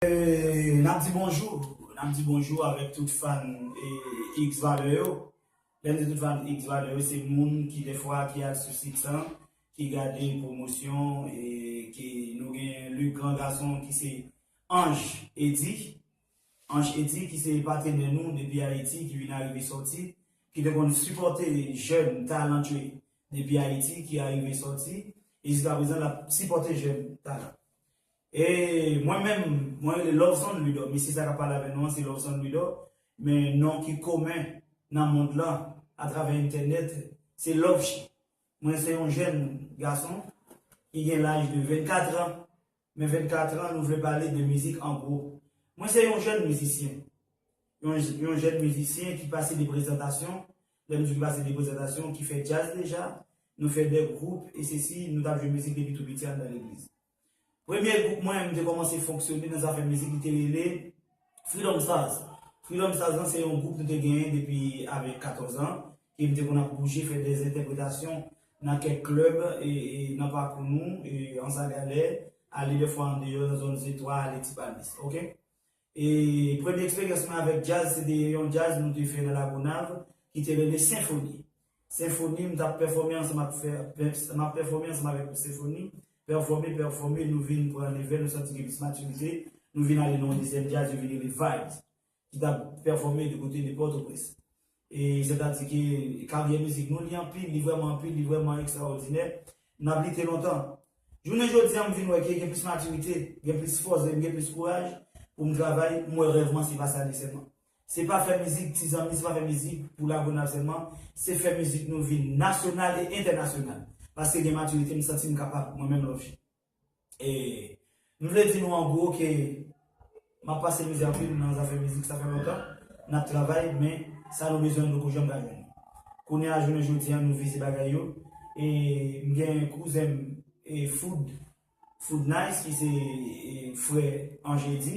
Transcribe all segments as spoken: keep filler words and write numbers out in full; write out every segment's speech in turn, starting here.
E, n ap di bonjou, n ap di bonjou avèk tout fan e, X Valè yo. Lè m di tout fan X Valè yo, se moun ki defwa ki al sou sit lan, ki gade pwomosyon e ki nou gen le gran gason ki se Ange Eddy. Ange Eddy ki se patnè nou depi Ayiti, ki vin arive sòti, ki te konn sipòte jèn talantyè depi Ayiti, ki arive sòti, e jiskaprezan l ap sipòte jèn talan. E mwen menm, mwen rele Loveson Louidor. Mesye sa k ap pale avè nou an, se Loveson Louidor. Men non ki komen nan mond lan, atravè entènèt, se Lovechi. Mwen se yon jèn gason ki gen laj de vennkat an. Men vennkat an, nou vle pale de mizik an gwo. Mwen se yon jèn mizisyen. Yon, yon jèn mizisyen ki pase de prezantasyon. Lè m di w ki pase de prezantasyon, ki fè djaz deja. Nou fè de gwoup, e sesi, nou t ap jwe mizik depi tou piti anndan legliz. Premye gwoup mwen, m te kòmanse fonksyone nan zafè mizik, li te rele Freedom Stars. Freedom Stars lan se yon gwoup nou te genyen depi avèk katòz an, ke m te konn ap bouje, fè de entèpretasyon nan kèk klèb e, e nan pakou nou, e Anse à Galets, ale dèfwa andeyò nan zòn Zetwa, ale Ti Palmis, oke? E premye eksperyans mwen avèk djaz, se te yon djaz nou te fè nan Lagonav, ki te rele Senfoni. Senfoni, m t ap pèfòme ansanm ak fè, m ap pèfòme ansanm avèk Senfoni, pèfòme, pèfòme, nou vin pran levèl, nou santi gen plis matirite, nou vin ale nan yon dezyèm djaz, yo vin rele Vibes, ki t ap pèfòme de kote de Pòtoprens. E sètadi ke karyè mizik nou, li anpil, li vrèman anpil, li vrèman ekstraòdinè. N ap lite lontan. Jounen jodi a, m vin wè ke gen plis matirite, gen plis fòs, gen plis kouraj pou m travay. M wè rèv mwen se pa sa li sèlman. Se pa fè mizik ti zanmi, se pa fè mizik pou Lagonav sèlman, se fè mizik nou vin nasyonal e entènasyonal. Paske gen matirite, m santi m kapab, mwen menm Lovechi. E m vle di nou an gwo ke m ap pase mizè anpil nan zafè mizik, sa fè lontan n ap travay, men sa nou bezwen, nou poko janm ka jwenn. Kounye a, jounen jodi a, nou vize bagay yo. E m gen kouzen m, e Food, Food Nice, ki se, e, frè Ange Eddy,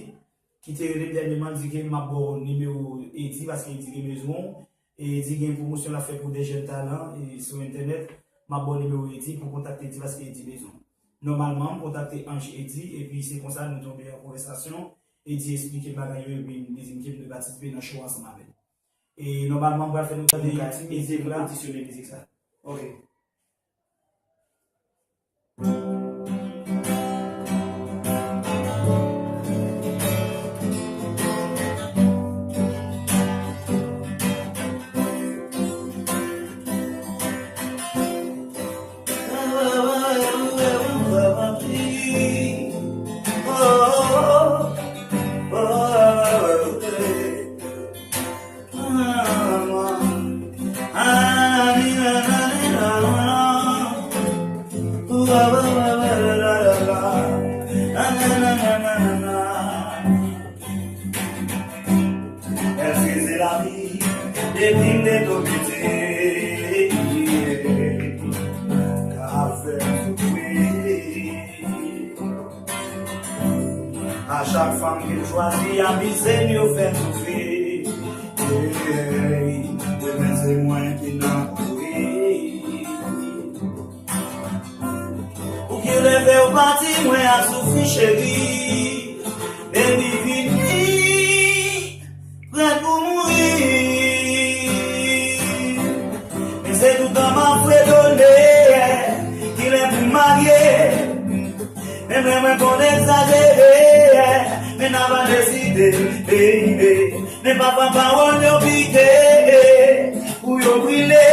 ki te rele m dènyèman, di ke m ap ba w nimewo Eddy, paske Eddy gen bezwen w. E Eddy gen pwomosyon l ap fè pou de jèn talan, e sou entènèt. M ap ba w nimewo Eddy pou w kontakte Eddy, paske Eddy bezwen w. Nòmalman, m kontakte Ange Eddy, epi se konsa nou tonbe an konvèsasyon. Eddy esplike m bagay yo, epi li di m ke m dwe patisipe nan show ansanm avè l. E nòmalman, m pral fè nou tande ti mizik la. Pou nou ka ede pou nou kondisyone mizik sa. Ok. Èske se lavi depi m te tou piti k ap fè m soufri? A chak fanm ke m chwazi amize m, yo fè m soufri. Hey, demen se mwen ki nan kouri. Ou ki leve w pati, mwen ap soufri, cheri. Baby, vini, prèt pou mouri. Men se toutan m ap fredone, kilè pou marye. Men mwen, mwen konn egzajere, men n ap deside, baby. Men pafwa pawòl yo pike, pou yo brile.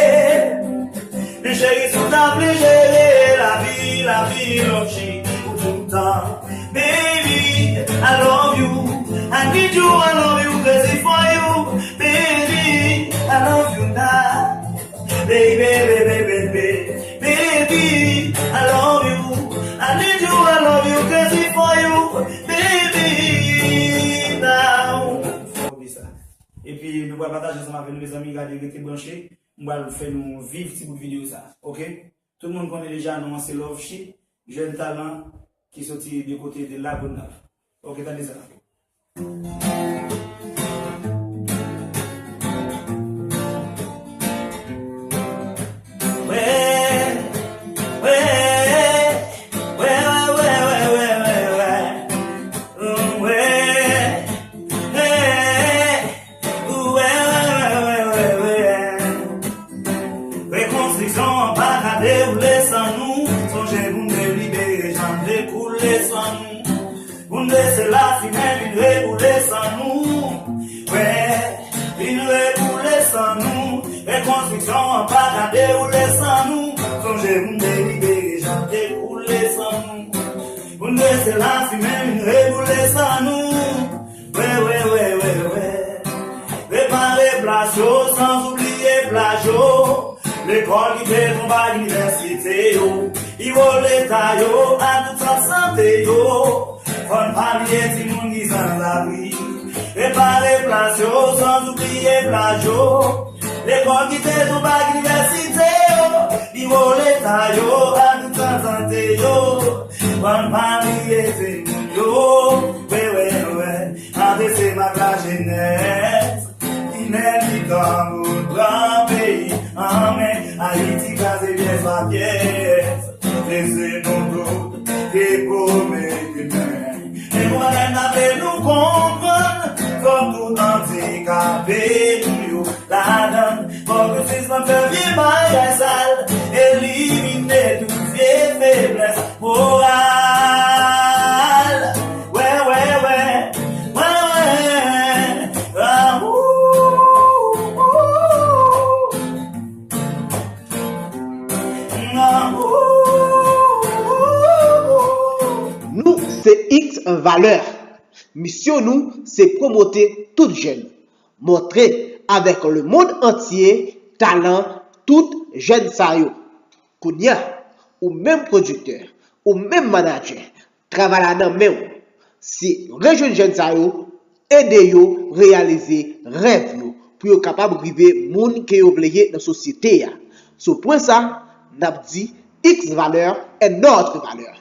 Men cheri, si w ta vle jere lavi, lavi, Lovechi, pou tout tan. Baby, I love you, I need you, I love you, crazy for you. Baby, I love you now. Baby, baby, baby, baby, I love you. I need you, I love you, crazy for you, baby, now. Epi nou pral pataje ansanm avè nou, mezanmi, gade, rete branche. M pral fè nou viv ti bout videyo sa, oke? Tout moun konnen deja non an se Lovechi, jèn talan ki soti de kote de Lagonav. Oke, tande sa. Desann nou. Pou n dese lafimen vin reboule san nou. Wè, vin reboule san nou. Rekonstriksyon an pa ka dewoule san nou. Sonje moun delibere jan te koule san nou. Pou n dese lafimen vin reboule san nou. Wè, wè, wè, wè, wè. Repare plas yo, san oubliye plaj yo. Lekòl ki te tonbe ak inivèsite yo. Biwo leta yo, ak tout sant sante yo. Fò n pa bliye timoun ki sanzabri. Repare plas yo, san oubliye plaj yo. Lekòl ki te tonbe ak inivèsite yo. Biwo leta yo, ak tout sant sante yo. Fò n pa bliye timoun yo. Wè, wè, wè. Adrese m ak lajenès. Ki mèt li tanbou pran peyi an men. Ayiti kraze pyès pa pyès. E se nou tout ki pou mete men. E pou mwen n ape nou konprann. Fòk tout andikape nou yo ladann. Fòk nou sispann fè vye bagay sal. Elimine tout vye feblès moral. Wè, wè, wè, wè, wè, ah, ou, ou, ou, ah, ou, ou, ou. Nou se X Valè. Misyon nou se pwomote tout jèn. Montre avèk lemonn antye talan tout jèn sa yo. Kounye a, ou menm pwodiktè, ou menm manadjè, travay la nan men w. Se rejwenn jèn sa yo, ede yo reyalize rèv yo pou yo kapab rive moun ke yo vle ye nan sosyete a. Sou pwen sa, n ap di X Valè, un autre valeur.